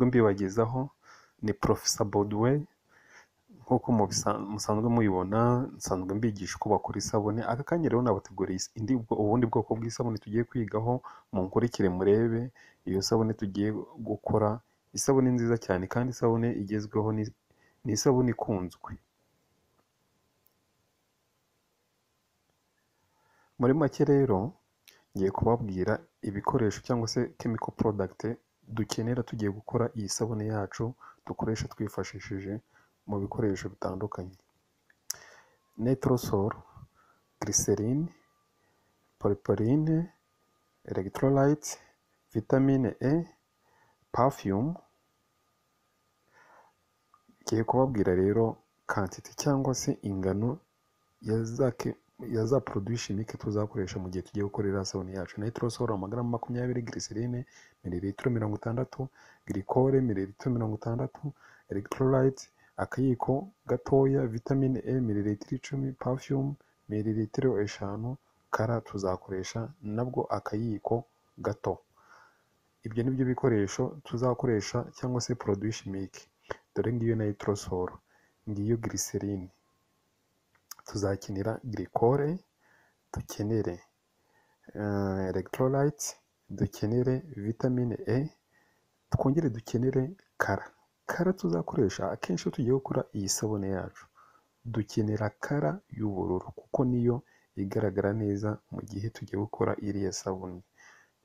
nsanzwe mbibagezaho ni Professor Baudouin. Nk'uko musanzwe mubibona, nsanzwe mbigisha uko bakora isabune. Aka kanya rero nabateguriye ubundi bwoko bw'isabune tugiye kwigaho, munkurikire murebe iyo sabune tugiye gukora. Isabune nziza cyane kandi isabune igezweho, ni isabune ikunzwe. Muri make rero ngiye kubabwira ibikoresho cyangwa se chemical product dukenera tugiye gukora iyi sabune yacu dukoresha twifashishije mu bikoresho bitandukanye: Nitrosol, glycerine, polyporine, electrolyte, vitamine E, perfume. Ngiye kubabwira rero quantity cyangwa se ingano ya za produit chimique tuzakoresha mu gihe tugiye gukora iriya sabune yacu. Nitrosol amagarama 20, glycerine mililitiro 60, glycol mililitiro 60, electrolyte akayiko gatoya, vitamine E mililitiro 10, perfume mililitiro 5, kara tuzakoresha nabwo akayiko gato. Ibyo nibyo bikoresho tuzakoresha cyangwa se produit chimique. Dore ngiyo nitrosol, ngiyo glycerine, tuzakenera glycol, dukenere electrolyte, dukenere vitamine E, twongere dukenere kara. Kara tuzakoresha akenshi iyo tugiye gukora iyi sabune yacu dukenera kara y'ubururu kuko niyo igaragara neza mu gihe tugiye gukora iriya sabune.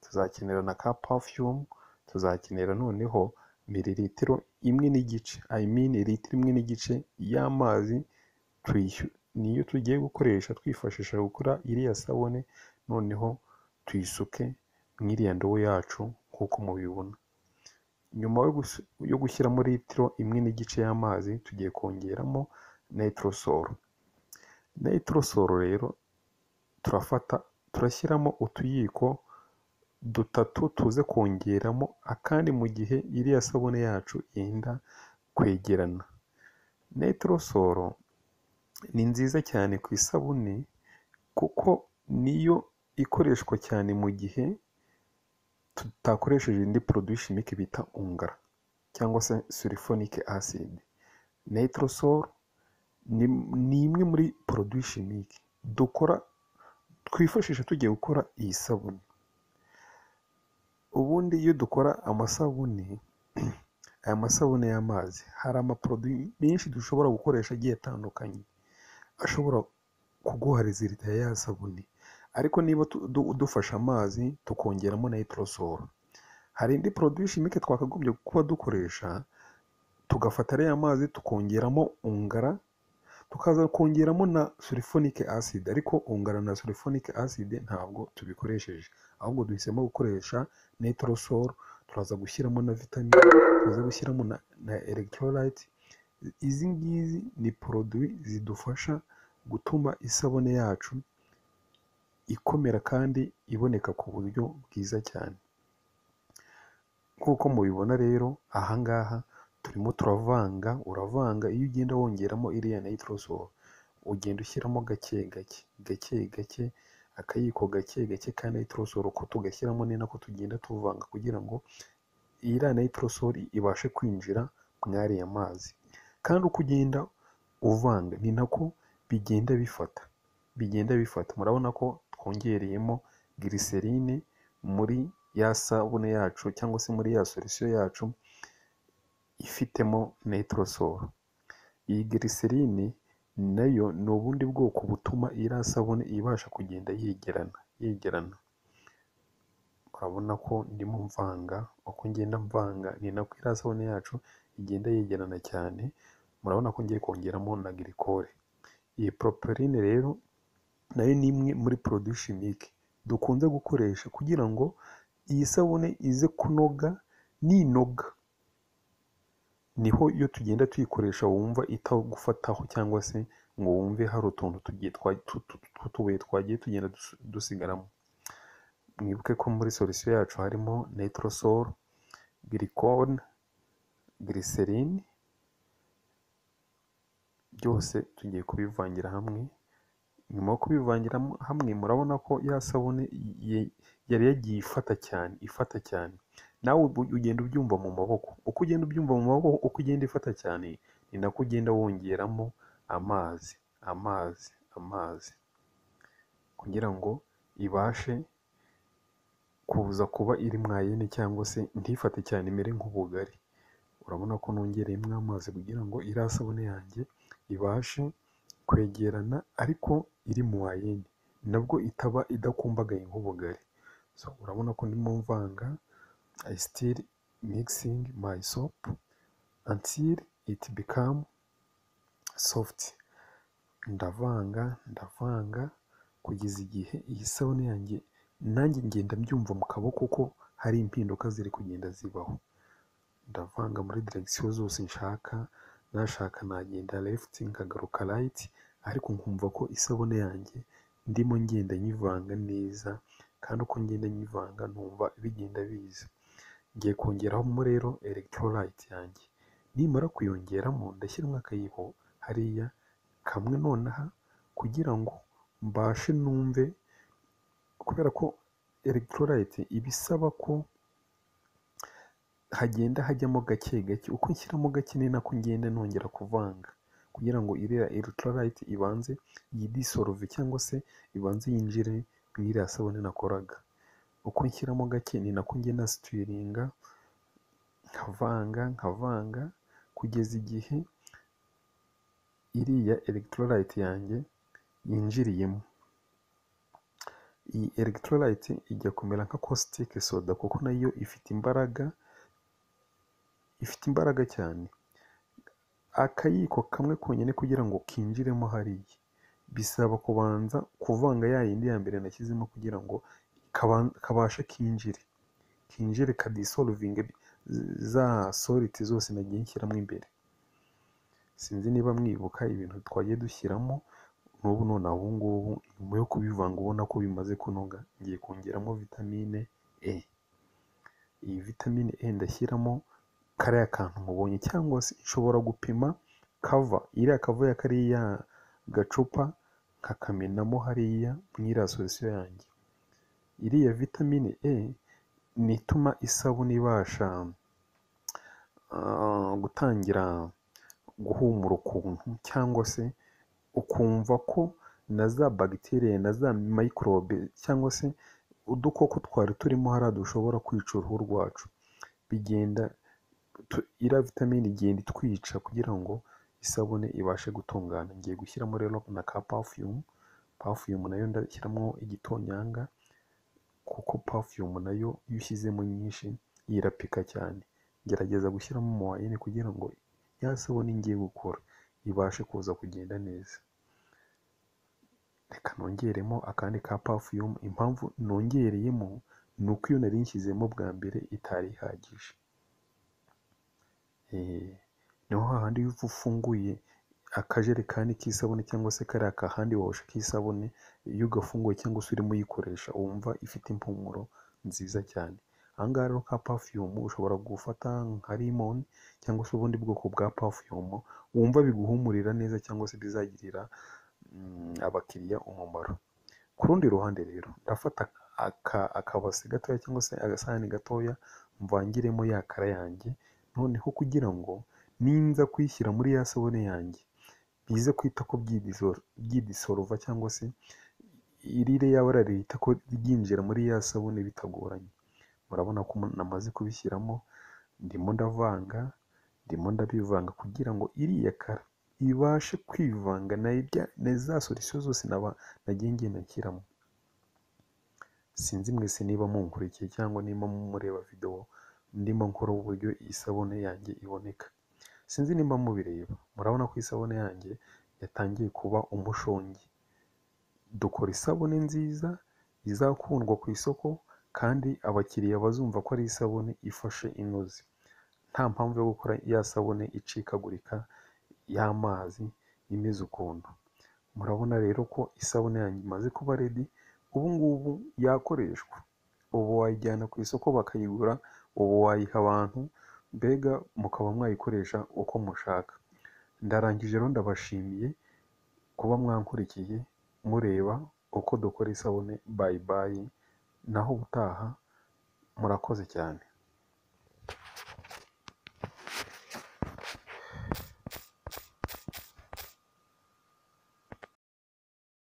Tuzakenera na ka perfume, tuzakenera noneho mililitiro 1.5, I mean litiro 1.5 y'amazi niyo tugiye gukoresha twifashisha gukora iriya sabune, noneho tuyisuke mu iriya ndobo yacu nk'uko mubibona. Nyuma yo gushyiramo litiro 1.5 y'amazi tugiye kongeramo nitrosol. Nitrosol rero turashyiramo utuyiko dutatu, tuze kongeramo akandi mu gihe iriya sabune yacu yenda kwegerana. Nitrosol ni nziza cyane ku isabune kuko niyo ikoreshwa cyane mu gihe tutakoresheje indi produit chimique bita ungara cyangwa se sulfonic acid. Nitrosol ni imwe muri produit chimique dukora twifashisha tugiye gukora iyi sabune. Ubundi iyo dukora amasabune, aya masabune y'amazi, hari amaproduit menshi dushobora gukoresha agiye atandukanye ashobora kuguha resultat ya sabune, ariko niba dufashe amazi tukongeramo nitrosol, hari indi produit chimique twakagombye kuba dukoresha, tugafata ariya mazi tukongeramo ungara, tukaza kongeramo na sulfonic acid, ariko ungara na sulfonic acid ntabwo tubikoresheje, ahubwo duhisemo gukoresha nitrosol. Turaza gushyiramo na vitamine, turaza gushyiramo na electrolyte. Izi ngizi ni produit zidufasha gutuma isabune yacu ikomera kandi iboneka ku buryo bwiza cyane. Nk'uko mubibona rero ahangaha turimo turavanga, uravanga iyo ugenda wongeramo iriya nitrosol ugenda ushyiramo gake gake gake gake, akayiko gake gake ka nitrosol uko tugashyiramo ni nako tugenda tuvanga kugira ngo iriya nitrosol ibashe kwinjira mwariya mazi. Kandi uko ugenda uvanga ni nako bigenda bifata, bigenda bifata. Murabona ko twongereyemo glycerine muri ya sabune yacu cyangwa se muri ya solution yacu ifitemo nitrosol. Iyi glycerine nayo ni ubundi bwoko butuma iriya sabune ibasha kugenda yegerana yegerana. Urabona ko ndimo mvanga, uko ngenda mvanga ni nako iriya sabune yacu igenda yegerana cyane. Murabona ko ngiye kongeramo na glycol. Iyi propoline rero nayo ni imwe muri produit chimique dukunze gukoresha kugira ngo iyi sabune ize kunoga. Ninoga niho iyo tugenda tuyikoresha wumva itagufataho cyangwa se ngo wumve hari utuntu tw'utubuye twagiye tugenda dusigaramo. Mwibuke ko muri solution yacu harimo nitrosol, glycol, glycerine, byose tugiye kubivangira hamwe. Nyuma yo kubivangira hamwe murabona ko ya sabune yari yagiye ifata cyane, ifata cyane. Nawe ugenda ubyumva mu maboko, uko ugenda ubyumva mu maboko, uko ugenda ifata cyane, ni nako ugenda wongeramo amazi, amazi, amazi, kugira ngo ibashe kuza kuba iri moyenne cyangwa se ntifate cyane imere nk'ubugari. Urabona ko nongereyemo amazi kugira ngo iriya sabune yanjye ibashe kwegerana ariko iri moyenne, nabwo itaba idakumbagaye nk'ubugari. So urabona ko ndimo mvanga, I still mixing my soap until it become soft. Ndavanga, ndavanga kugeza igihe iyi sabune yanjye nanjye ngenda mbyumva mu kaboko ko hari impinduka ziri kugenda zibaho. Ndavanga muri direction zose nshaka, nashaka nagenda left nkagaruka right, ariko nkumva ko isabune yanjye ndimo ngenda nyivanga neza, kandi uko ngenda nyivanga numva bigenda biza. Ngiye kongeramo rero electrolyte yanjye, nimara kuyongeramo ndashyiramo akayiko hariya kamwe nonaha kugira ngo mbashe numve, kubera ko electrolyte iba isaba ko hagenda hajyamo gake gake, uko nshyiramo gake ni nako ngenda nongera kuvanga kugira ngo iriya electrolyte ibanze yidissolve cyangwa se ibanze yinjire mu iriya sabune nakoraga. Uko nshyiramo gake ni nako ngenda stirringa, nkavanga, nkavanga kugeza igihe iriya electrolyte yanjye yinjiriyemo. Iyi electrolyte ijya kumera nka caustic soda kuko nayo ifite imbaraga, ifite imbaraga cyane. Akayiko kamwe konyine kugira ngo kinjiremo hariya bisaba kubanza kuvanga ya yindi ya mbere nashyizemo kugira ngo kabashe kinjire, kinjire kadissolvinge za salt zose nagiye nshyiramo imbere. Sinzi niba mwibuka ibintu twagiye dushyiramo n'ubu nonaha ubu ngubu nyuma yo kubivanga ubona ko bimaze kunoga, ngiye kongeramo vitamine E. Iyi vitamine E ndashyiramo kariya kantu mubonye, cyangwa se nshobora gupima cover, iriya cover ya kariya gacupa nkakamenamo hariya mu iriya solution yanjye. Iriya vitamine E ni ituma isabune ibasha gutangira guhumura ukuntu, cyangwa se ukumva ko na za bagiteri na za microbe cyangwa se udukoko twari turimo hariya dushobora kwica uruhu rwacu. Bigenda iriya vitamine igenda itwica kugira ngo isabune ibashe gutungana. Ngiye gushyiramo rero na ka perfume, perfume nayo ndashyiramo igitonyanga kuko perfume nayo iyo ushyizemo nyinshi irapika cyane. Ngerageza gushyiramo moyenne kugira ngo ya sabune ngiye gukora ibashe kuza kugenda neza. Reka nongeremo akandi ka perfume, impamvu nongereyemo ni uko iyo nari nshyizemo bwa mbere itari ihagije. Niho hahandi iyo ufunguye akajerekani k'isabune cyangwa se kariya ka hand wash k'isabune, iyo ugafunguye cyangwa se urimo uyikoresha wumva ifite impumuro nziza cyane. Aha ngaha rero ka perfume ushobora gufata nka lemon cyangwa se ubundi bwoko bwa perfume wumva biguhumurira neza cyangwa se bizagirira abakiriya umumaro. Ku rundi ruhande rero ndafata akabase gatoya cyangwa se agasahani gatoya mvangiremo ya color yanjye, noneho kugira ngo ninza kuyishyira muri ya sabune yanjye bize kwita ko byidissolva cyangwa se ririya bara rihita ko ryinjira muri ya sabune bitagoranye. Murabona ko namaze kubishyiramo, ndimo ndavanga, ndimo ndabivanga kugira ngo iriya color ibashe kwivanga na za solution zose nagiye ngenda nshyiramo. Sinzi mwese niba munkurikiye cyangwa niba mureba video ndimo nkora uburyo isabune yanjye iboneka. Sinzi nimba mubireba, murabona ko isabune yanjye yatangiye kuba umushongi. Dukora isabune nziza izakundwa ku isoko kandi abakiriya bazumva ko ari isabune ifashe inoze. Nta mpamvu yo gukora ya sabune icikagurika y'amazi imeze ukuntu. Murabona rero ko isabune yanjye imaze kuba ready, ubu ngubu yakoreshwa. Ubu wayijyana ku isoko bakayigura, ubu wayiha abantu, mbega mukaba mwayikoresha uko mushaka. Ndarangije rero, ndabashimiye kuba mwankurikiye mureba uko dukora isabune. Bye bye, naho ubutaha, murakoze cyane.